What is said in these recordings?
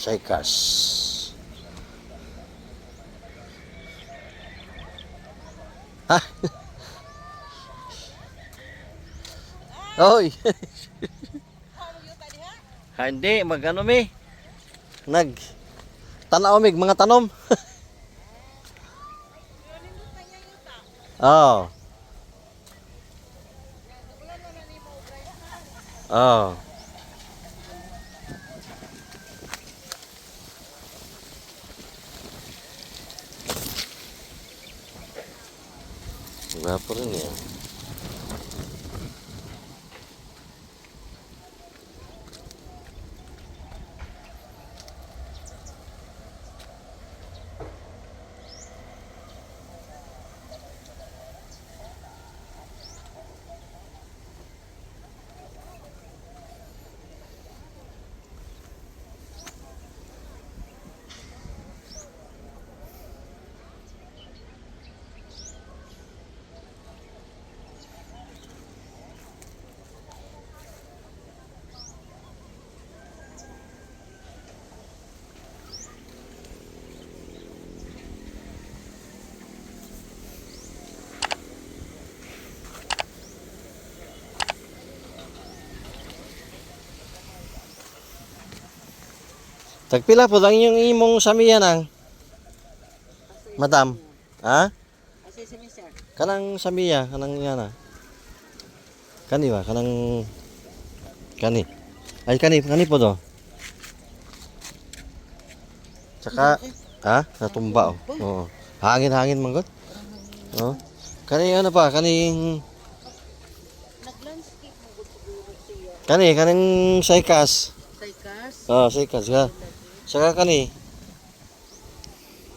Cycas. Ha? Oy. Ha, hindi, magano mi. Nag tanaw mig mga tanom. Oh. Oh. Gwapo rin yan. Tagpila po lang yung imong samiya nang. Madam. Ha? Asa si Mister? Kanang samiya, kanang yana. Kani ba? Kanang kani. Ay kani, kani po do. Tsaka ha? Natumba oh. Oo. Hangin-hangin manggod. Oo. Kani ano pa, kaning Nag-landscape mo gud siguro siya. kani kaning cycas. Cycas. Oh, cycas ka. Saka kani,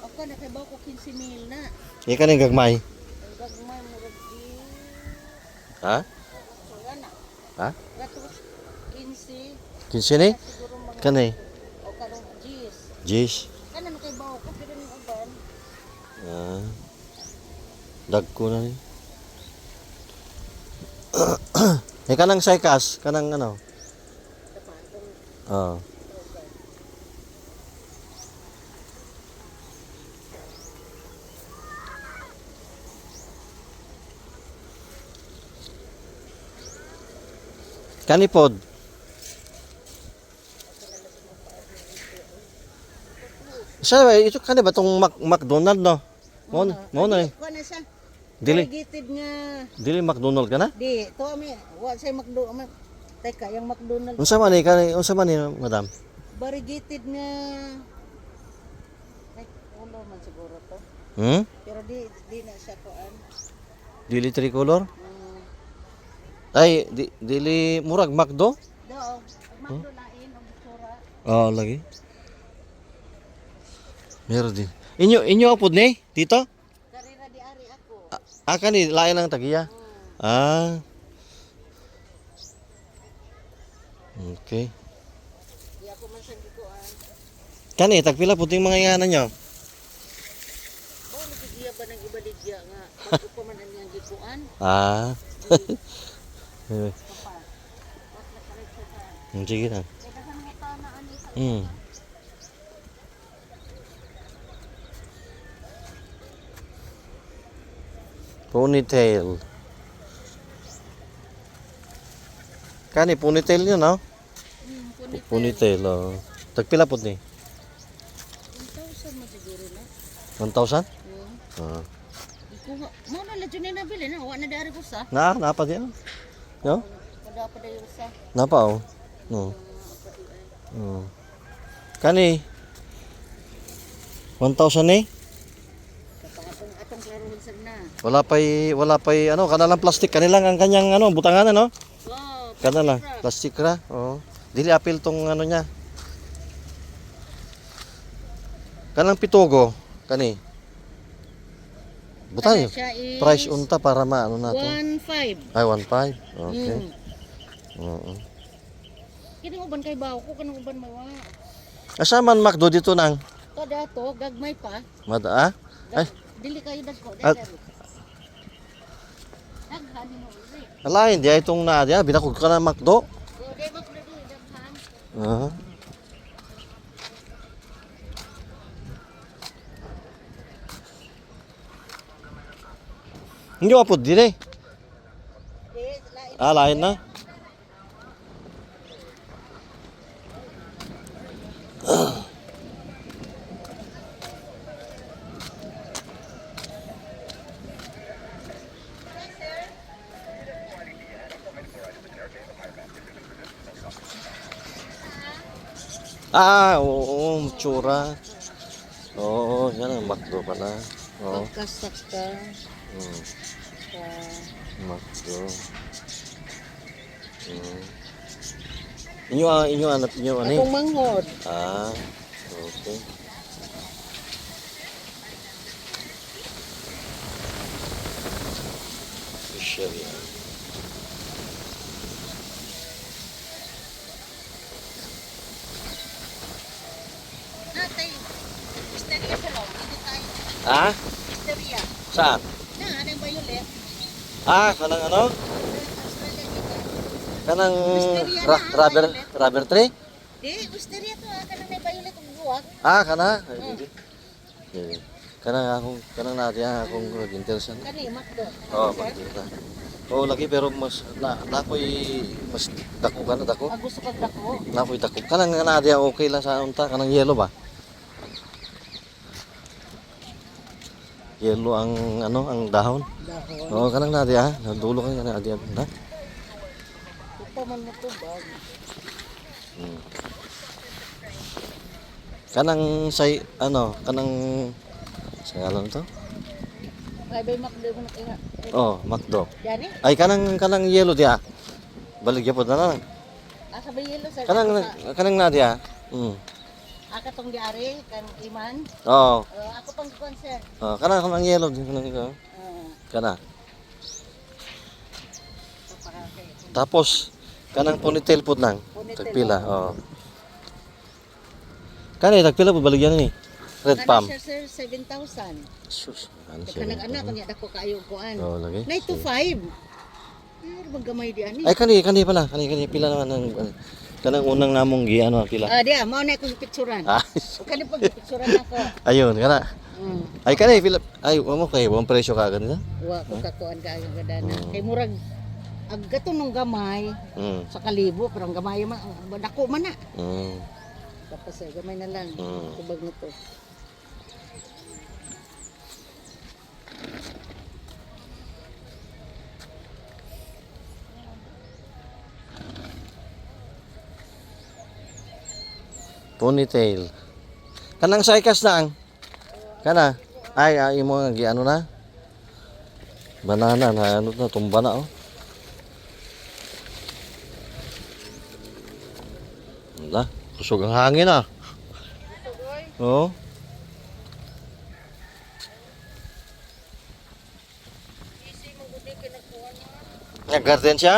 Ako na kay ko 15 mil na. e kaning gagmay. Ang gagmay mo rag di. Ha? Wala na. Ha? Gatos 15 Kinsi ni? siguro mga Kani. o karong G's. Jis. Kanan kay bawo ko pero ning uban. Ah. Dagko na ni. Eh kanang cycas, kanang ano? Oo. Kanipod. Sa ito kani ba tong McDonald no? Mo mo na eh. Kuha na siya. Dili Variegated nga. dili McDonald ka na? Di, to ami wa say McDo. Teka, yung McDonald Unsa man ni kani unsa man ni madam? variegated nga. Ay, ulo man siguro to. Hmm? Pero di di na siya kuan. Dili tricolor? Mm. Ay, dili murag McDo? Do, ang McDo lain og itsura. Oo, lagi. Meron din. Inyo inyo apod ni dito? Karera di ari ako. Ah, kani lain lang tagiya. Ah. Okay. Di ako man sa gikuan. Kani tagpila pud yung mga ingana nyo? Bao nagigiya ba ng ibaligya nga pag pa man ang iyang gikuan? Ah. Pa. Wat na karet sa. Sige na. Kay daghan mo ta na ani sa Ponytail. Kani ponytail yun, no? Punit. Ponytail, oh. Tagpila pud ni? 1,000 man siguro na. 1,000? Oo. Ah. Ikuha. Mo na la jud ni nabili na wa na dari ko sa. Na, napa diyan. No? Kada pa dayon sa. Napa oh. No. Oh. Kani 1,000 ni? Atong atong klarohon sir na. Wala pa'y ano, kanalang plastic kanilang ang kanyang ano, butangan ano? Oh, Kanala, plastic ra. Oo. Dili apil tong ano niya. Kanang pitugo kani. Butang siya is price unta para maano na to. 1.5. Ay 1.5. Okay. Oo. Kini uban kay bawo ko kanang uban mawa. Asa man McDo dito nang? To dato gagmay pa. Mada ah? Ay, Dili kayo dagko At- daghan. Daghan mo uli. ala hindi ay itong na diya binakog ka na McDo. Go dai McDo di daghan. Ah. Hindi pa po din eh. Di, lain. Ah, lain na. Ah, oo, tsura. Oo, yan ang McDo pala. Oo. Pagkasaka sa McDo. Inyo, ah, inyo, anak, inyo, ano eh? Akong manghod. Ah, okay. Official yan. Natay, Wisteria sa loob. Hindi tayo. Ah? Wisteria. Saan? Na, anong violet? Ah, kanang ano? Australia kita. Kanang Wisteria na, ah, rubber, violet. rubber tree? Di, wisteria to ah. Kanang may violet ang buwag. Ah, kana? Ay, hindi. Hindi. Kanang akong, kanang natin ah, akong nag-interest. Kani, Macdo. Oo, oh, Oo, lagi pero mas, na, nakoy, mas dako ka na, dako. Ang gusto kag dako. Nakoy dako. Kanang nga na okay lang sa unta, kanang yellow ba? Yellow ang ano, ang dahon. Dahon. Oo, kanang na ah. Dulo ka kanang adi na. Ito man mo to bag. Kanang say ano, kanang sa ngalan to? Ay, bay Macdo mo na kaya. Oh, McDo. Yani? Ay kanang kanang yellow dia. Balik gyapon na lang. Asa ba yellow sir? Kanang Sa, kanang na dia. Aka tong diari, kan iman. Oo. Ako pang kuan sir. Oh, kanang kanang yellow din kanang ito. Kana. Tapos kanang ponytail pud lang. Ponytail, Tagpila, oo. Kani tagpila pud baligyan ni. Red Kana palm. siya sir, 7,000. Sus, ano siya? Kanang anak kanya dako kaayo kuan. Oo, lagi. 9 to 5. Ay, bang gamay di ani. Ay kani kani pala, kani kani pila naman ang kanang unang namong gi ano pila. Ah, di ah, mao na akong picturean. Ah, O kani pag picturean ako. ayun kana. Ay kani pila ay wa mo kay wa presyo ka ganito. Wa ko kakuan kaayo kadana. Kay murag ag gato nung gamay sa kalibo pero ang gamay man ang dako man na. Tapos eh, gamay na lang. Tubag nito. Ponytail. Kanang cycas lang. Kana. Ay, ay mo nga gi ano na. Banana na ano na tumba na oh. Wala, kusog ang hangin ah. Oo. Nag-garden siya?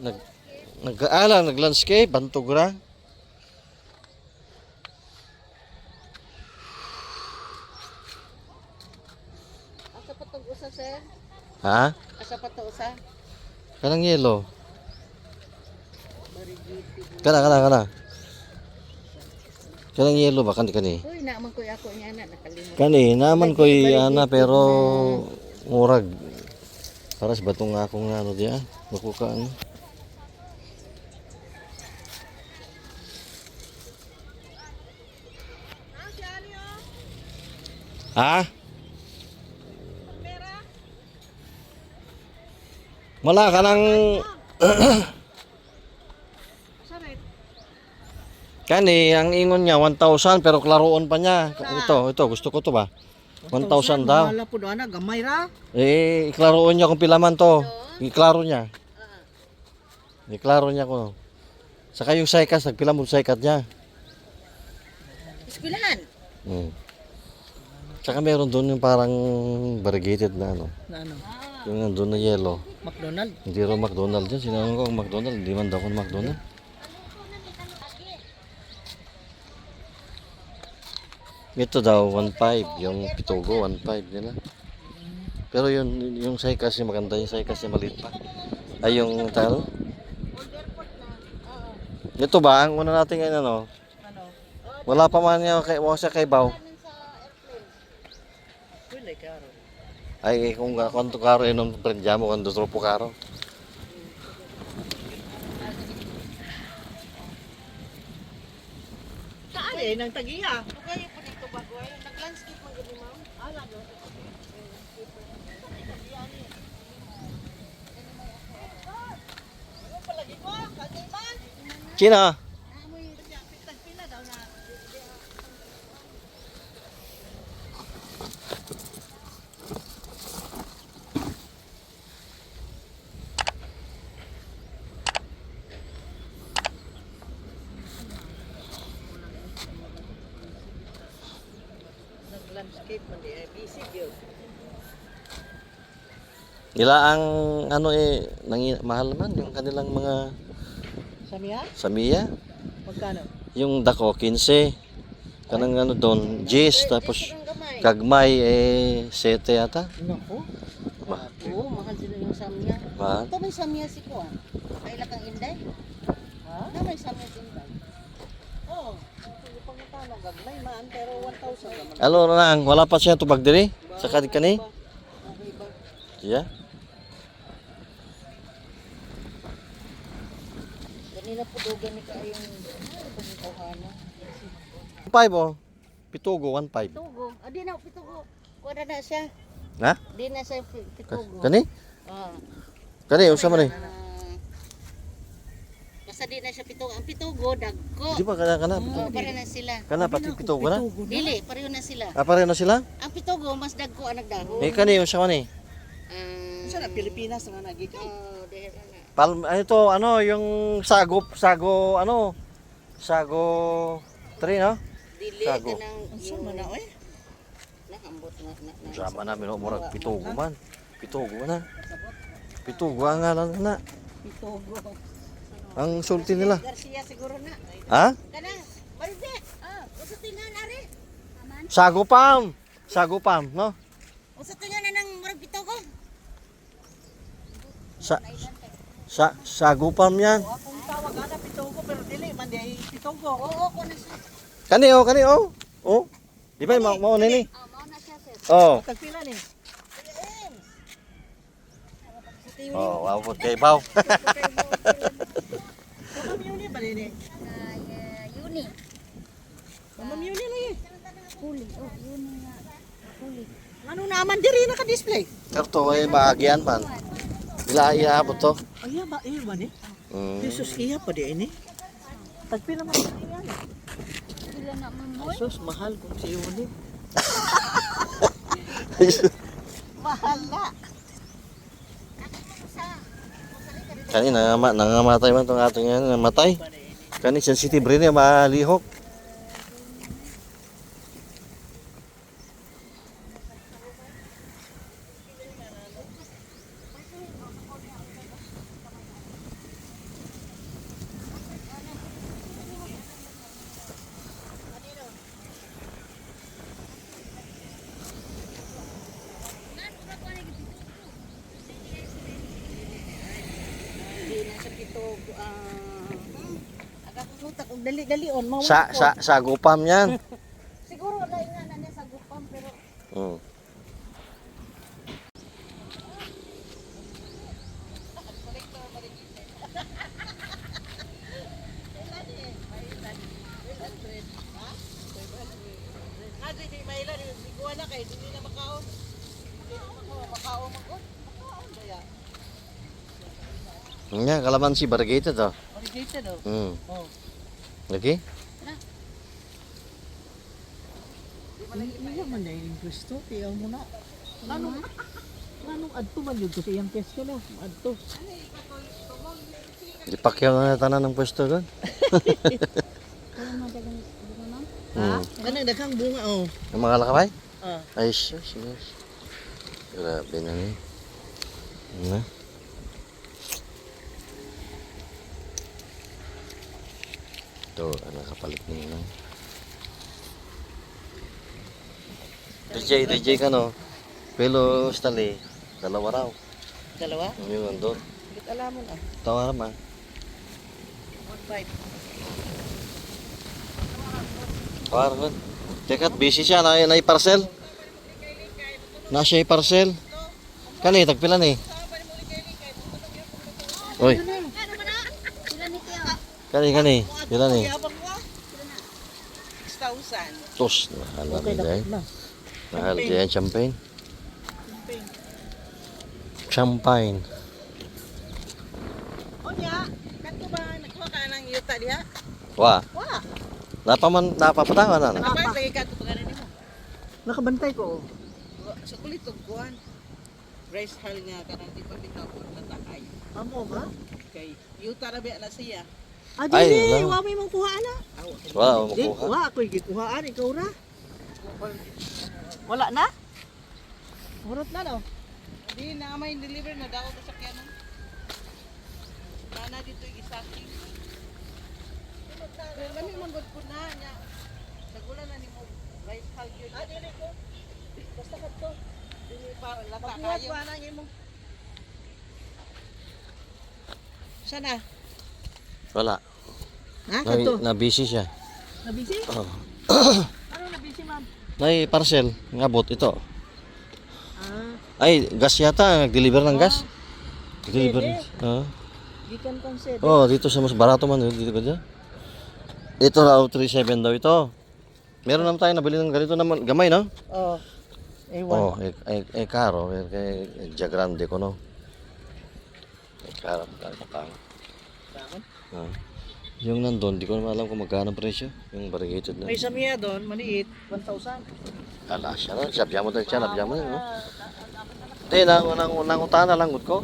Nag nag ala, nag-landscape, bantog ra. Asa pa tong usa sir? Ha? Asa pa to usa? Kanang yellow. Barigiti. Kana kana kana. Kanang yellow ba kani kani? Uy, naaman ko ako niya na nakalimot. Kani naman ko'y ana pero murag para sa batong akong ano diya. Bako ka ano. Ha? Wala ka ng Kani, ang ingon niya 1,000 pero klaroon pa niya. Ito, ito gusto ko to ba? 1,000 daw. Wala po doon, gamay ra. Eh, iklaroon niya kung pila man to. Iklaro niya. Iklaro niya ko. Saka yung sikas, nagpila mo sikat niya. Eskwelahan. Saka meron doon yung parang variegated na ano. Na ano? Yung nandun na yellow. McDonald. Hindi raw McDonald yun. Sinanong ko kung McDonald. Hindi man daw kung McDonald. Ito daw, 1.5. Yung pitugo, 1.5 nila. Pero yun, yung size niya maganda. Yung size niya maliit pa. Ay, yung talo. Ito ba? Ang una natin ngayon ano? Wala pa man niya kay, wala siya kay Bao. Ay, kung kwanto karo inom prendiamo quando troppo caro. Saan eh, nang tagiya. Kayo po dito bago ay nag-landscape man gud ni ma'am. Ah, lalo. China. Nag-landscape man di ay busy gyud. Nila ang ano eh nangi, mahal man yung kanilang mga Samia? samiya. Magkano? Yung dako 15. Kanang ano doon, 10 tapos Ang gamay. kagmay eh 7 yata. Nako. Ma Oo, mahal sila yung samya. mahal. Ito may samya si Kuan. Kaila kang Inday? Ha? Na may samya si Inday. Oo. Oh, pangutano gagmay man pero 1,000 naman. Alo na lang, wala pa siya tubag diri sa kad kani. Okay ba? Yeah. Ganila po dugan ni kaayong pangikuhana. 5 oh. Pitugo 1.5. Pitugo. Ah, di na pitugo. Kuha na na siya. Ha? Di na siya pitugo. Kani? Ah. Kani unsa man eh? Ah, basta di na siya pitugo. Ang pitugo, dagko. Di ba kana kana? Oo, pareho na sila. Kana pati pitugo na. Dili, pareho na sila. Ah, pareho na sila? Ang pitugo, mas dagko ang nagdahon. Eh kani unsa man eh? Ah, Sa na Pilipinas nga nagikay. oh, dahil na. Palm ano ito, ano yung sago sago ano? Sago tree no? Dili Sago. ka nang Unsa man na oy? Nakambot na na. Na. Sama namin oh, murag pitugo man. Pitugo na. Pitugo ang ngalan na. Pitugo. Ang sulti nila. Garcia siguro na. Ha? Kanang, Maride. Ah, usa tingan ari. Sago palm. Sago palm, no? Usa tingan na nang murag pitugo. Sa sa sago palm yan. Akong tawag ana pitugo pero dili man di ay pitugo. Oo, ko na siya. Kani oh, kani oh. Oh. Di ba mao mao nini? Ah, mao na siya sir. Oh. Tagpila ni? Oh, wow po kay baw. Ma'am Yuni ba nini? Yuni. Ma'am Yuni lagi. Huli. Oh, yuni nga. Huli. Ano naman diri naka-display? Karto ay maagian man. Dila iabot to. Ay ba iyo ba ni? Jesus iya pa di ini. Tagpila man iya ni. Pila na ma'am. Jesus mahal kung si Yuni. Mahal na. Kani nangamatay man tong atong yan, namatay. Kani sensitive rin eh, malihok. Di na siya pitugo. Ah, aga kong utak og dali-dali on mao. Sa sa sago palm yan. Siguro lain nga na niya sa gupam pero Nga di mailan ikuha na kay dili na makaon. Dili na makaon, makaon man gud. Makaon daya. Nga, kalamansi variegated oh. Variegated oh. Oh. Lagi? Iya man na yung pwesto, tiyaw mo na. Anong, anong adto man yun kasi iyang pwesto no? Adto. Di pakyaw na tanan ng pwesto doon. Kanang daghang bunga oh. Yung mga lakabay? Ah. Ay, sus, sus. Grabe na ni. Na. Ito, ang nakapalit niya lang. DJ, DJ ka no? Pero, Stanley, dalawa raw. Dalawa? Yung nandun. Git alamon ah. Tawa naman. 1.5. Tawa naman. Teka, busy siya. Na, na parcel. Na siya parcel. Kani tagpila ni? Oy, Sila ni Teo. kani kani. Pila ni? Yabang mo. 6,000. Tos, mahal na Okay, ni day. dapat na. Mahal diyan champagne. Champagne. Onya, kadto ba nagkuha ka ng yuta diha? Wa, Wa. napaman napapatangan na. Nakabayad lagi ka ato paganan nimo. Nakabantay ko. Sa kulit og kuan. Rice hull nga kanang di pa bitaw ko natakay. Amo ba? Kay yuta ra ba na siya. Ah, Ay, dili. wala. Wa may mong kuha na. Aw, Wala Di, makuha. wa ako'y gikuhaan. Ikaw ra. Wala na? Hurot na no? Di na may deliver na daw sa sakyanan. Nana dito gisaki. Pero lami man gud pud na nya. Nagulan na nimo rice hull gyud. Ah, dili ko. Basta ka to. Dili pa lata Magbuhat kayo. pa na ang imong. Sana? Wala. Ha, Na, kato. na busy siya. Nabisi? Oh. Ano nabisi, ma'am? Nay parcel ngabot ito. Ah, Ay, gas yata, nag-deliver ng gas. Deliver. Pwede. Ah. gikan kang sede. Oh, dito sa mas barato man dito ba dyan? Ito raw 37 daw ito. Meron naman tayo nabili ng ganito naman, gamay no? Oh. Ewan. Oh, eh, eh, caro, eh, eh, eh, già grande ko no. Eh, caro, caro, caro. Ah. Yung nandun, di ko naman alam kung magkano ang presyo. Yung variegated na. May samia doon, maliit, 1,000. Ala, siya na. Siya, mo tayo, siya, mo no? Hindi, nang, nang, nangutana lang, ko.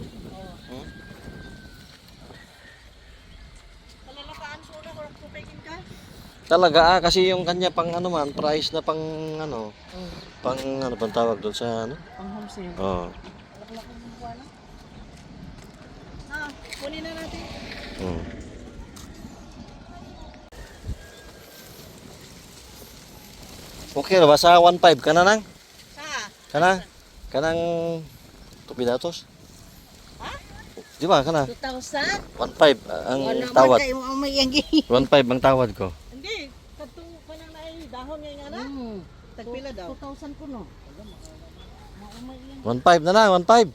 Kalalakaan ko na kung kupekin ka. Talaga ah, kasi yung kanya pang ano man, price na pang ano, Oh, pang ano pang tawag doon sa ano? pang home sale. Oh. Laklak ang buwan na. Ah, kunin na natin. Okay ra ba sa 1.5 kana nang? Sa? Kana? Kanang tupidatos? Ha? Di ba kana? 2,000? 1.5 ang Wala man tawad. kayo may ang 1.5 ang tawad ko. Hindi, kadto kanang naay dahon nga nga na. Tagpila daw. 2,000 ko no. 1.5 na lang, 1.5.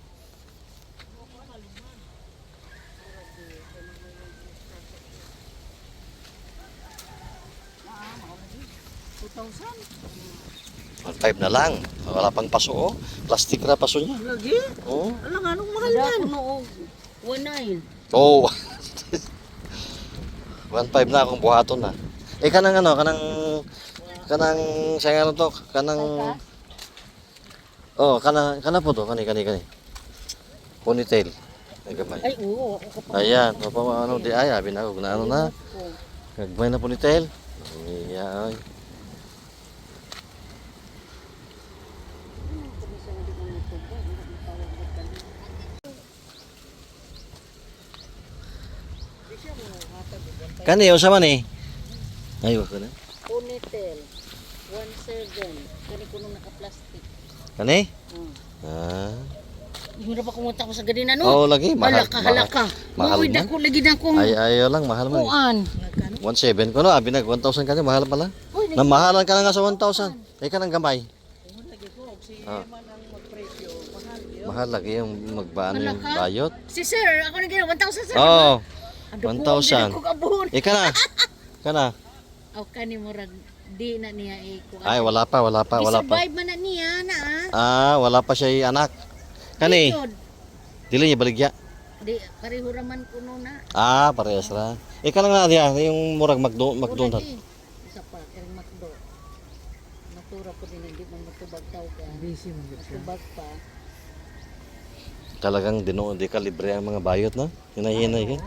2,000? 1.5 na lang. Wala pang paso oh. Plastic na paso niya. Lagi? Oh. Alam nga, anong mahal yan? Kuno og 1,9. Oh. 1.5 na akong buhaton na. Eh kanang ano, kanang kanang sa ano to, kanang Oh, kana kana po to, kani kani kani. Ponytail. Ay gamay. Ay, oo, ako ka pa. Ayan, pa ano di ay abi na ako na ano na. Gagmay na ponytail. Iya ay. Kani usa man eh. Ay, wa ko na. Ponytail. 1,7. Kani kuno naka-plastic. Kani? Mm. Ah. Yung pa kumunta ko sa ganina no. Oh, lagi mahal. Halaka, halaka. Mahal Uy, man. dako lagi na kong Ay ayaw lang mahal man. eh. kuan. 1.7 ko no, abi nag 1,000 kani mahal pala. Uy, Namahalan ka na nga sa 1,000. Ay ka ng gamay. Lagi ko og si Ah. man ang magpresyo, mahal gyud. Mahal lagi yung magbaano yung Halaka. bayot. Si sir, ako na gina 1,000 sir. Oo. Ang dako, 1,000. ang dako kabon. Eh ka na. Ka na. Aw kani murag di na niya eh kuan. Ay wala pa, wala pa, wala pa. Survive man na niya na ah. Ah, wala pa siya yung anak. Kani, Yun. dili niya baligya. Di pareho ra man kuno na. Ah, parehas ra. Eh ka na nga diya, yung murag McDo McDonald. Una, eh. Isa pa, erang McDo. Natura po din hindi man matubag tao ka. Busy man gyud siya. Matubag pa. Talagang dino di ka libre ang mga bayot no. Hinahinay ka.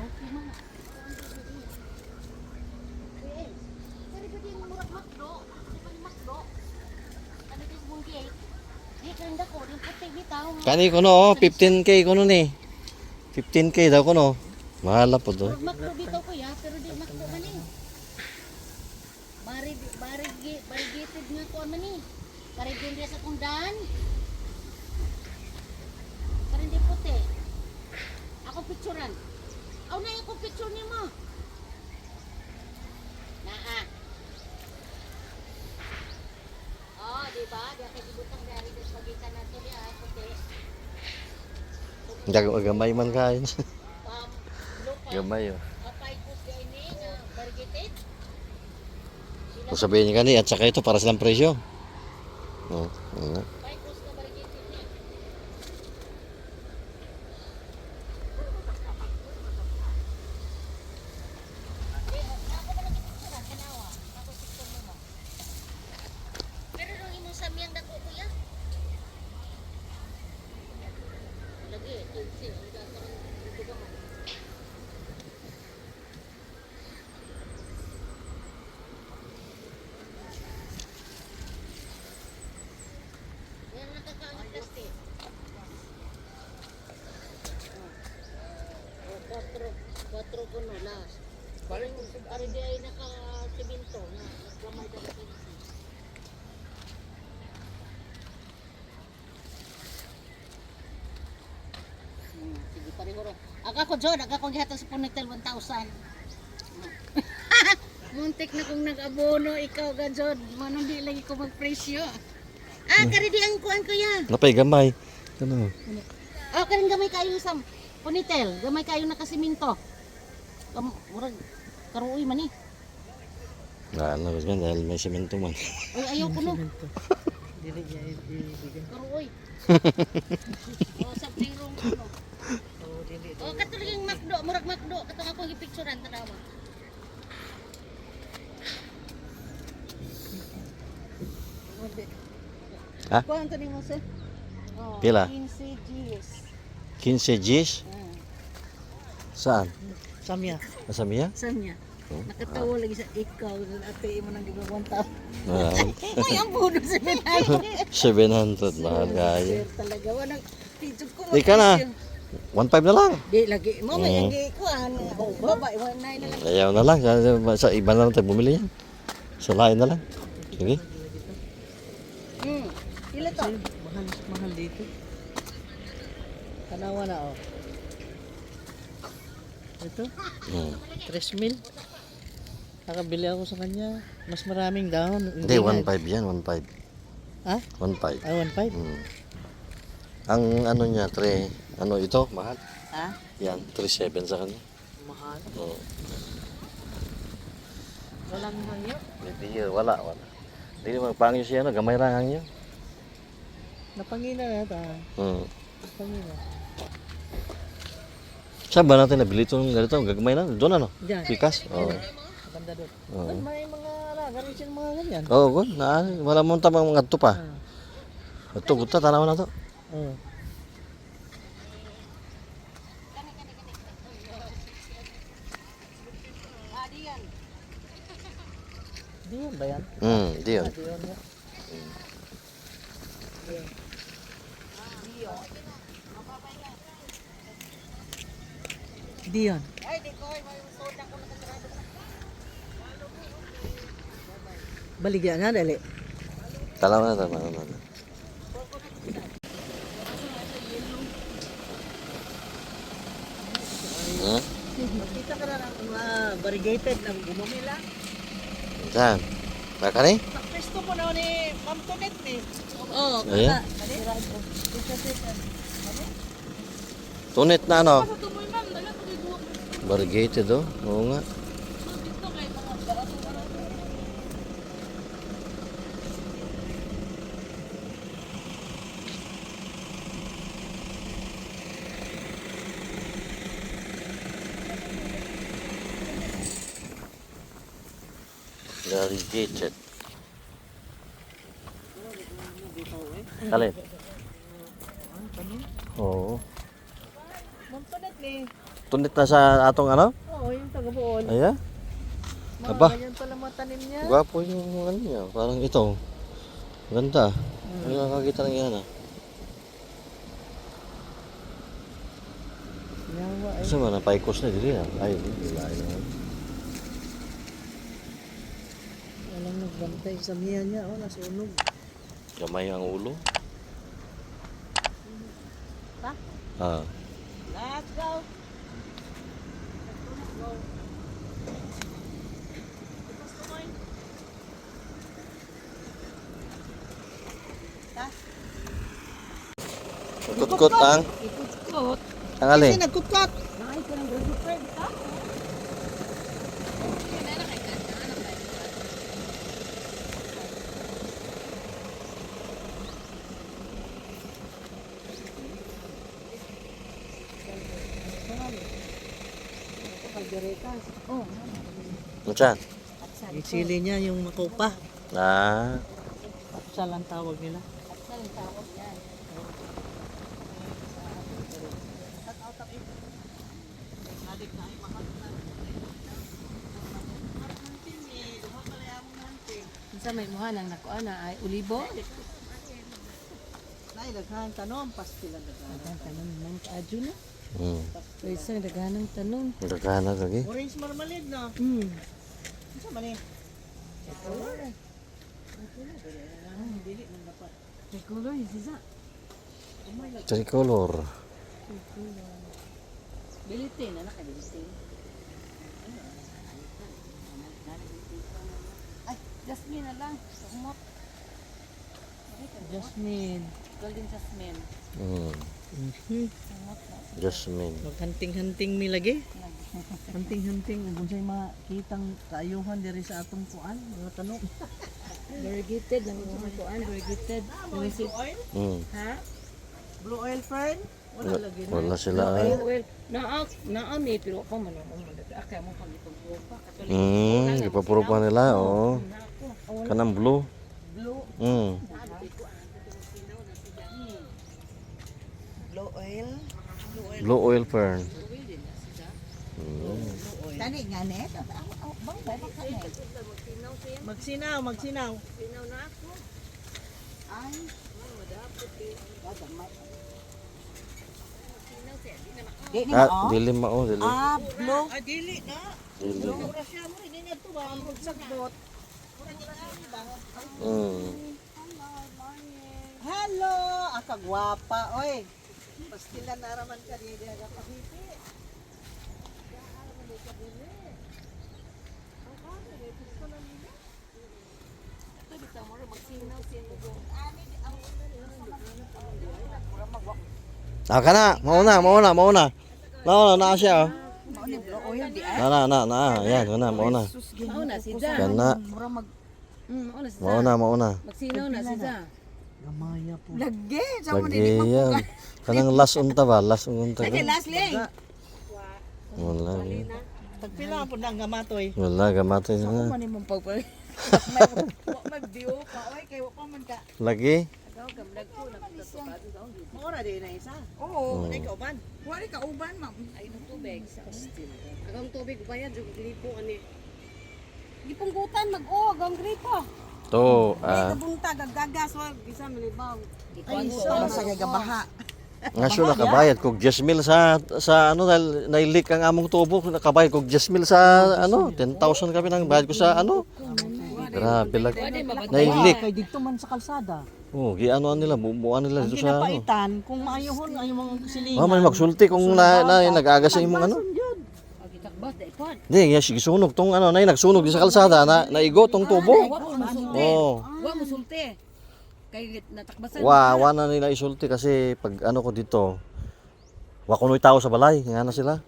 Kani kuno oh, 15K kuno ni. 15K daw kuno. Mahal na po to. Makdo bitaw ko ya, pero di makdo man eh. Bari bari variegated nga ko man eh. Pare din sa kundan. Pare di puti. Ako picturean. Aw na ako picture nimo. Naa. Oh, di ba? Di ako gibutang dari sa pagitan nato di ay puti. Gamay man kain. Gamay oh. Kapay ko siya ini nga variegated. Kung sabihin niya kani at saka ito para silang presyo. Oo, oo nga. Picos na variegated niya. Pero nung imong samyang dako kuya. Lagi, 15. Ang gasa dito ka man. Yan nakakaang plastic. Oh, kwatro, kwatro kuno last. Parang ari di ay naka-simento na naggamay ka sa 15. Sige, pareho ra. Aga ko, John, aga ko gihatag sa Punitel 1,000. Muntik na kong nag-abono, ikaw ga, John. Manong di lagi ko magpresyo. Ah, kari di ang kuan ko ya. Napay gamay. Ano? Ah, karing gamay kayo sa Punitel, gamay kayo nakasiminto. Murag karuoy man eh. Ano, ganyan, dahil may semento man. Ay, ayaw ko no. Dili niya ibigay. Karuoy. Oh, something wrong ko no. Oo, dili. Oh, katuloy yung McDo, murag McDo, katong akong gipicturean tanawa. Ha? Kuan to nimo sir? Oh, Pila? 15 Gs. 15 Gs? Mm. Saan? Samya. Nasa Mia? Saan niya? Oh, Nakatawa lagi sa ikaw, ate mo nang gigawang tao. Ah, Ay, ang budo sa 700. 700, mahal kayo. Sir, talaga, walang picture ko. Di ka na. 1.5 na lang. Di lagi mo may Mm. ang gikuan. Oh, baba, 19 na lang. Ayaw na lang. Sa iba na lang tayo bumili yan. Sa lain na lang. Sige. Pila to? Mahal, mahal dito. Tanawa na oh. Ito, 3,000. Nakabili ako sa kanya. Mas maraming dahon. Hindi, 1.5 yan. 1.5. Ha? 1.5. Ah, 1.5? Ang ano niya, 3, ano ito, mahal. Ha? Yan, 3.7 sa kanya. Mahal. Oo. Walang hangyo. Hindi, wala, wala. Hindi naman, pangyo siya, ano, gamay lang ang niyo. Napangina na ata. Napangina. Saan ba natin nabili itong ganito? Gagamay na? Doon ano? Diyan. Pikas? Oo. Maganda doon. Oo. May mga alaga rin silang mga ganyan. Oo, gun. Na, wala mong tamang mga pa. Ito, guta, tanawa na to. Oo. Diyan ba yan? Di yun. Diyan nga. Diyan. Ay, di ko ay may soda ko nakasarado na. Baligyan na, dali. Tanawa na, tanawa na. Makita ka na ng mga variegated na gumamila. Saan? Baka ni? Sa pwesto po na ni Ma'am Tonet ni. Oh, Ayan. Tunit na ano? Variegated oh. Oo nga. Variegated. Alin? Oo. Ma'am Tonet ni. Tunit na sa atong ano? Oo, yung taga-buol. Ayan. Mga Aba. ganyan pala mga tanim niya. Gwapo yung ano niya. Parang ito. Ganda. Ano nakakita ng yan ah. Yawa eh. Kasi man, napaikos na dili ah. Ay, di lain na. Walang nagbantay sa miya niya. Oh, nasunog. Gamay ang ulo. Pa? Ah. Let's go. Go. Kutkot ang Ikot-kot. Ang alin? Kasi nagkutkat. Naay ka ng graduate friend ka? Ano? Yung sili niya, yung makupa. Ah. Atsal ang tawag nila. Unsa may muha nang nakuha na ay ulibo? Nay, daghan tanom, pastil ang daghan. Tanon man kaadyo na. Pwesa daghanang tanon. Daghan na lagi. Orange marmalade na. Unsa man ni? Dili man dapat. Tricolor sisa. Tricolor. Bilite na nakabilite. Ay, jasmine na lang. Umot. Jasmine. Golden jasmine. Jasmine. Maghunting-hunting mi lagi. Hunting-hunting ug unsay makitang kaayuhan diri sa atong kuan, mga tanom. Variegated lang yung kuan, variegated. Blue oil? Ha? Blue oil fern? Wala lagi na. Wala sila ay. Well, naa naa mi pero pa man ang mga mo pag ipagbuo pa. Katulik. Ipapuro pa nila, oo. Kanang blue. Blue, Blue oil. Blue oil fern. Tani nga net. Bang ba ka net? Magsinaw, magsinaw. Ay. Di ni Ah, mao? dilim mao, dilim. Ah, blue. Ah, dili na. Dilim. Mura siya mo, hindi niya to ba? Ang sagbot. Hello, akagwapa oy. Pastilan na raman ka dili aga pahipi. Ah, kana, mauna, mauna, mauna. Mauna na siya. Oh. Mao ni blue oil di ay. Na na na na, yan, na mauna. Mao na si Ja. Kana, Mura mag mao na si Ja. mauna, mauna. Magsinaw na si Ja. Gamaya po. Lagi, sa mo Lagi yan. Kanang last unta ba? Last unta Lagi ba? last ling. Wala. Yun. Tagpila po na ang gamatoy. Wala, gamatay na. Man imong pagpag. Wa may view pa oy kay wa pa man ka. Lagi. Mura di na isa. Oo. Ay kauban. Wa ri ka uban ma'am. Ay tubig. Agang tubig bayad jud gripo ani. Gipunggutan mag-o agang gripo. To, ah. Buntag gagas wa bisa malibaw. Ay, so Sa gagabaha. Nga siya nakabayad kog 10 mil sa ano dahil nailik ang among tubo, nakabayad kog 10 mil sa ano 10,000 kami nang bayad ko sa ano. Grabe lag. Nailik. Kay didto man sa kalsada. Oh, gianoan nila, bumuan nila Ang dito sa ano. ginapaitan kung maayuhon ay mga silingan. Oh, man magsulti kung na nag-agas sa imong ano. Di, yes, gisunog tong ano, nay nagsunog di sa kalsada na naigo tong tubo. Oh. Wa mo sulti. Kay natakbasan. Wa na nila isulti kasi pag ano ko dito, wa kuno'y tao sa balay, nga na sila.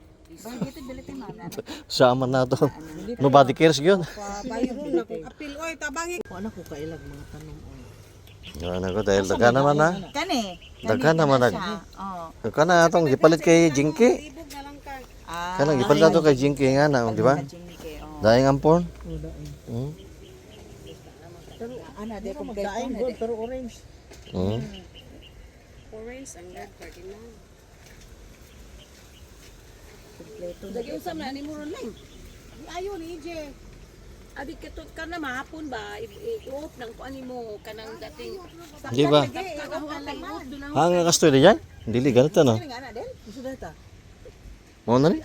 Sa aman na to. Nobody cares yun. Bayron na kung apil oy tabangi. Wala ko kailag mga tanong oy. Nga na ko dahil daghan naman na. Kani. Daghan naman na. Oh. Kana atong gipalit kay Jinky. Ah. Kana gipalit ato kay Jinky nga na, di ba? Jinky oh. Daing ampon. Ana di ko Magdaing gold pero orange. Orange ang red cardinal. Kompleto. Dagi usam na ni mo ron lang. Ayo ni EJ. Abi katot ka na mahapon ba i-off nang kuan nimo kanang dating Di ba? Kanang Ha nga kastoy diyan? Dili ganito no. Gusto data. Mo na ni.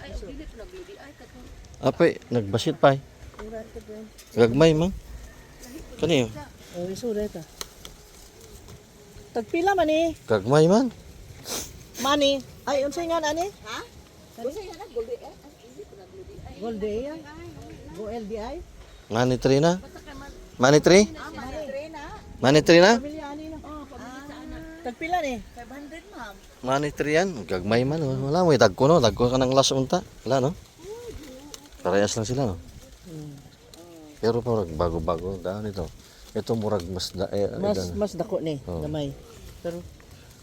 Apay nagbasit pa. Eh. Gagmay man. Kani Oh, iso data. Tagpila man eh. gagmay man. Money. Ay, unsay nga ani? Ha? Unsay nga na gold eh? Gold day. Go LDI. Money tree na. Money tree? Money tree na? Pamilya ani na. Oh, pamilya sa anak. Tagpila ni? 500, ma'am. Money tree yan. Gagmay man. Oh. Wala mo. Dagko no. Dagko ka ng last unta. Wala no. Parehas lang sila no. Pero parang bago-bago daan ito. Ito murag mas da, eh, Mas idan. mas dako ni, Oo. gamay. Pero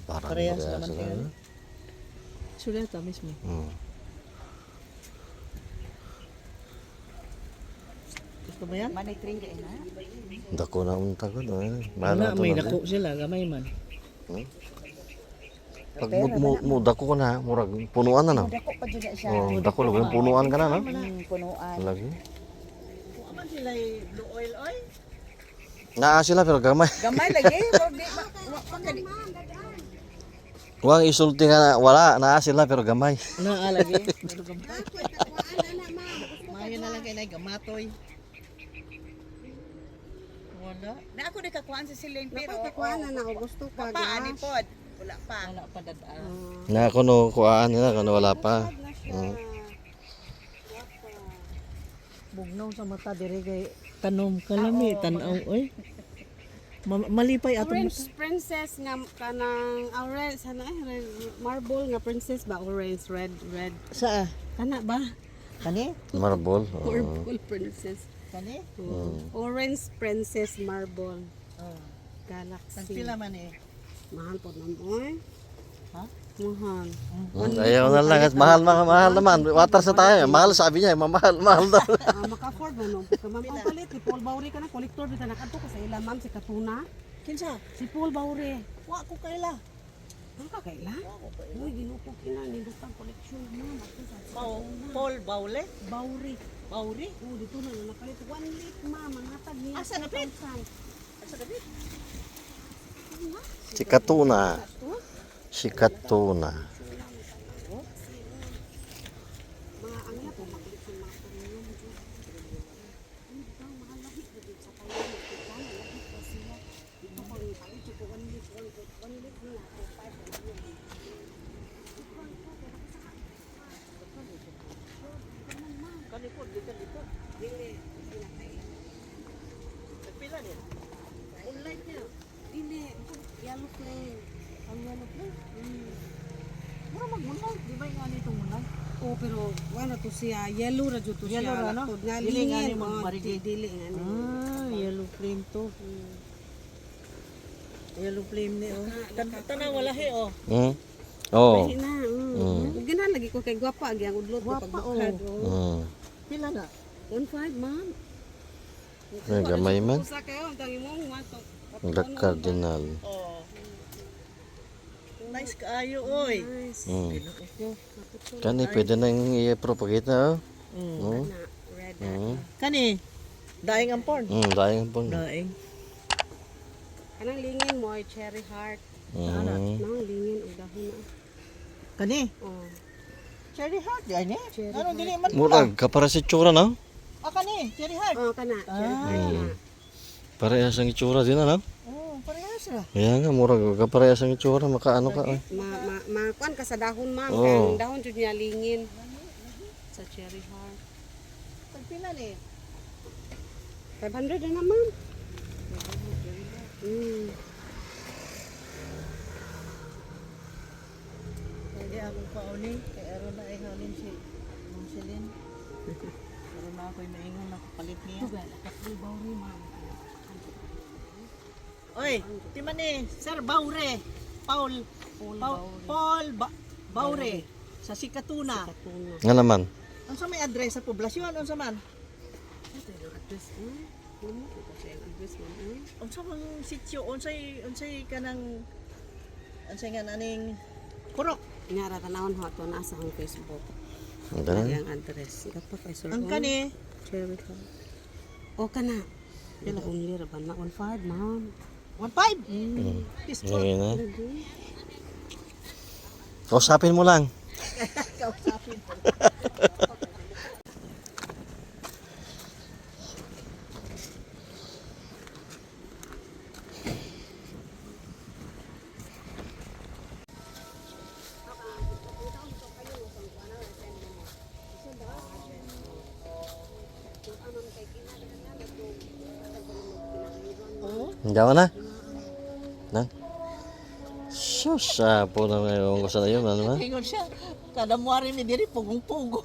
Parang parehas parehas naman sila, kayo. no? Suleta mismo. Gusto mo yan? Manay train ka na. Dako na unta ko. No? Eh. Mahal Wala, na ito may na. dako sila, gamay man. Pag mo dako ko na, murag punuan na no. Dako pa jud na siya. Oh, dako lang punuan ka na no. Punuan. Lagi. Kung man sila blue oil oil. Naa sila pero gamay. Gamay lagi, murag di ma wa pa ka di. Huwag isulti ka na, wala, naa sila pero gamay. Naa lagi. Pero gamay. Maayo na lang kay nay gamatoy. Wala. Na ako di kakuan sa Celine pero Kakuan na na ako gusto ka. pa ani pod. Wala pa. Wala pa dad-a. Na kuno kuhaan nila kuno wala pa. Bugnaw sa mata dire kay tanom kalami tan-aw oy. Malipay atong Orange princess nga kanang orange ano eh red, marble nga princess ba orange red red Sa kana ba? kani? Marble. Oo. Marble princess. Kani? Oo. Orange princess marble Oh. galaxy. Tagpila man eh. Mahal po ma'am oy. Ha? Mahal. Ayaw na lang. At mahal, mahal, mahal naman. Water sa tayo. Mahal sabi niya. Mamahal, mahal daw. Ah, maka-afford mo no. Ka ma'am ang palit ni Paul Bowry ka na collector bitaw nakadto ka sa ila ma'am si Katuna. Kinsa? Si Paul Bowry. Wa ko kaila. Ang ka kaila? Uy, ginoo ko kina nindot ang collection ma'am. Ako sa Paul Baule? Bowry. Bauri? Oh, dito na na nakalit. 1 lake, ma'am. Ang hatag niya. Asa na, Pit? Asa ka bit? Si Katuna. Si Katuna. Mga ang iya po, makoleksyon mga premium. Ano ba, mahal lahi na dito sa kanya. Nagkikana, lahi pa siya. Dito ko ang palit ko, 1 lake, 1 lake na, 2, 5, 1 lake. Kani po dito dito. Dili, Tagpila ni? Online niya. dili. Yellow flame. Ang yellow plate. Mura magmunay, di ba nga nitong munay? Oh, pero wala to siya. Yellow ra jud to siya. Yellow ra, no? Laktod nga, Dili nga ni lingin. Oh, magmarigi. Dili nga ni. Ah, yellow flame to. Yellow flame ni oh. Tanaw wala he oh. Oo. Lahi na. Ganahan lagi ko kay gwapa agi ang udlot ko Gwapa, pagbukad. Oh. Pila na? 1.5, ma'am. May gamay man. Usa kayo ang tanging mong mato. The Cardinal. Oh. Nice kaayo oy. Nice. Ginoo ko. Kani, pwede nang i-propagate na. Oh. Na red. Kani daing ang porn. Dahil po. Daing. Kanang lingin mo ay cherry heart. Nang lingin og dahon na. Kani Oh. cherry heart di ani. Anong dili man pula? Murag, kapara sa itsura, no? Ah kani cherry heart. Oh, kana cherry heart na. Parehas ang itsura din, ano? Oh, parehas ra. Kaya nga, murag, kaparehas ang itsura. Makaano ka, eh. Ma ma ma kuan ka sa dahon ma'am Oh. kay ang dahon jud niya lingin. Sa cherry heart. Tagpila ni? 500 na na ma'am. Kaya akong pauni kay aron na ay halin si Ma'am Celine. Aron na ako'y maingon na kapalit niya. Oy, ti man ni Sir Baure. Paul Paul Paul Baure sa Sikatuna. Katuna. Nga naman. Unsa may address sa poblasyon? Unsa man? Ito yung address. Ano ko sa iyang address ma'am? Unsa man sitio? Unsay unsay kanang unsay nga naning purok? Nga ra tanawon ho ato naa sa akong Facebook. Ang ganun. Ang address. Dapat kay sir. Ang kani Cherry heart. O kana. Pila only ra ba na 1.5 ma'am. 15. Pistol. Ngayon na. Kausapin mo lang. Kausapin. Gawa na. Nang. Sus, sapo na ngayon ko sa iyo, ano man? Ingon siya. Kada muari mi diri pugong-pugong.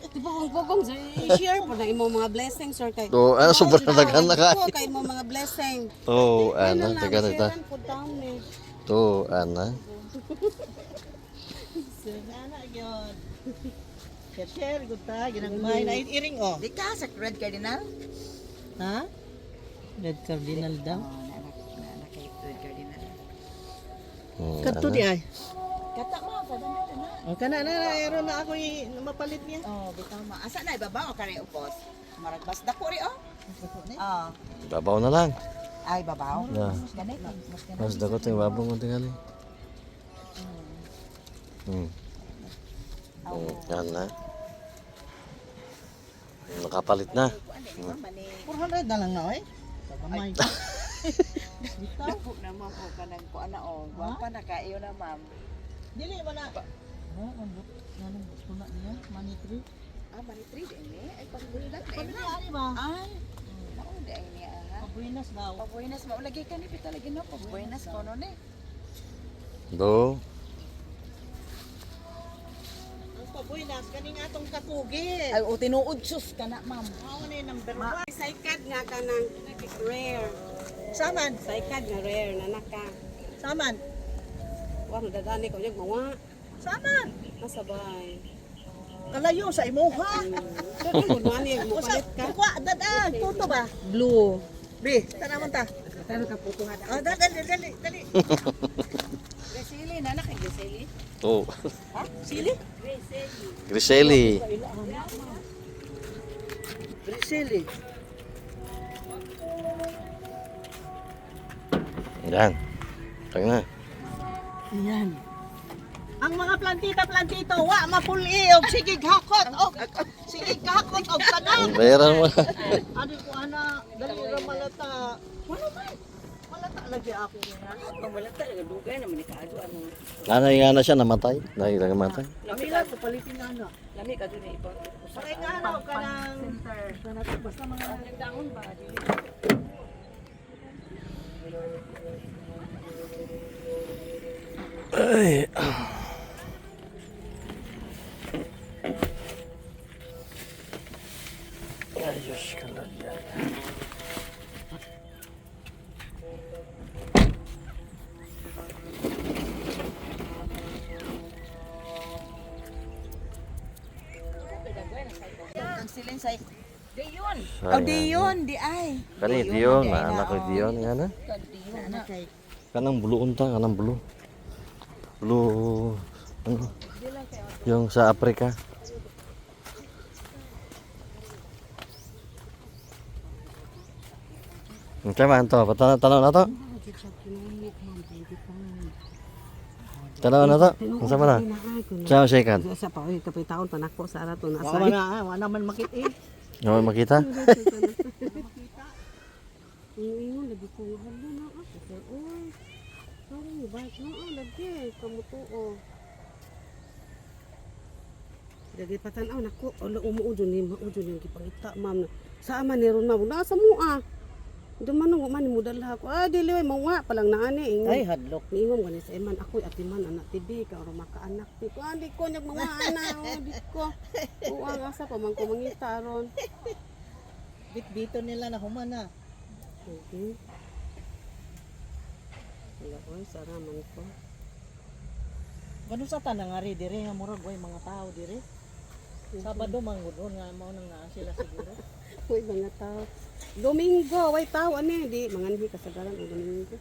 Di ba kung pugong sir, i-share po na imong mga blessing sir kay. To, ano, sobrang daghan na Ko kay. kay imong mga blessing. To, Ano ana, daghan ita. Po down ni. To, ana. Ana gyud. Share share gud ta ginagmay na iring oh. Di ka sa Red Cardinal? Ha? Red Cardinal daw. Oh, na kay Red Cardinal. Kadto di ay. Kata mo, kada na na. Oh, kana na na ero na ako mapalit niya. Oh, bitaw ma. Asa na ibabaw o kare upos? Marag bas dako ri oh. Oh. Babaw na lang. Ay babaw. Na. Mas ganay mas ganay. Mas dakot yung babaw mo tingali. Yan na. Nakapalit na. 400 na lang na oy. Gamay. Dako na ma'am o kanang kuan na oh. Gwapa na kaayo na ma'am. Dili man na. Ha, ang but nganong gusto na niya, money tree. Ah, bali tree di ni. Ay pangbulat na Pamilya ani ba? Ay. Mao di ay niya ha. Pabuenas daw. Pabuenas mao lagi ka ni pita lagi no. Pabuenas kono ni. Do. Ang pabuenas kaning atong kakugi. Ay o tinuod sus kana ma'am. Mao ni number 1. Saykad nga kanang rare. Saman, Saykad nga rare na naka. saman, Wa madadani ko nyag mawa. saman. Masabay. Kalayo sa imuha. Sir, good morning. Usa, Mupalit ka. kuha, dadag, puto ba? Blue. Bi, tanaman ta. Tara ka puto ha. Oh, dali, dali, dali. Gresili na na kay Gresili. To. Sili? Griseli. Grisili. Yan. Tang na. Ayan. Ang mga plantita-plantito, wa mapuli og sige hakot og sige hakot og tanan. Bayaran mo na. Ano ko ana, dali ra malata. Wala man. Malata lagi ako niya. Wala talaga dugay naman ni kaadto ano. Nanay nga na siya, namatay. Nanay lang namatay. Lami lang ko palitin na ana. Lami ka dun ipa. Sakay nga na og kanang basta mga Nagdaon ba? Ay. Ayos ka lang yan. Kang silin say. Diyon. Sayang. Oh, diyon di ay. Kani Dion, anak ko Dion nga na. Diyon na. Kanang blue unta, kanang blue. Blue ano? Yung sa Africa. Ang man to, patanaw na to. Tanaw na to. Ang sama na. Sa second. Sa pa oy kapay taon panako sa arato na Wala sa. na, ah, wala man makit eh. Ano makita? Ingon lagi ko hala na ako sir. Oy. Sorry, bike na ah, lagi kamutuo. Lagi patan-aw nako, ala umuo jud ni mao jud yung gipangita ma'am. Sa man ni ron ma'am, nasa mo ah. Duman man ni mudala ko. Ah, dili oy mawa pa lang naani ingon. Ay hadlok. Niingon gani sa iman ako'y atiman anak tibi ka ro makaanak ti ko. Ah, di ko nag mga ana, oh, di ko. Uang asa pa man ko mangita ron. Bitbito nila na humana. Okay. Wala oy, saraman ko. Ganun sa tanang ari dire nga murag way mga tao dire. Sabado man gud nga mao nang naa sila siguro. Uy, mga tao. Domingo, way tao ani di manganhi kasagaran og Domingo.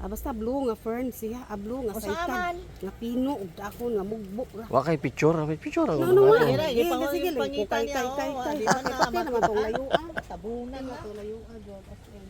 Ah, basta blue nga fern siya, ah, blue nga O, saykad, saan? nga pino ug dahon nga mugbok ra. Wa kay picture, may picture ako. No, no, Ira, Sige, sige, ipangita kay niya, kay kay oh, kay. di ba na Kay naman tong layuan. Tabunan na. Tong layuan jud as in.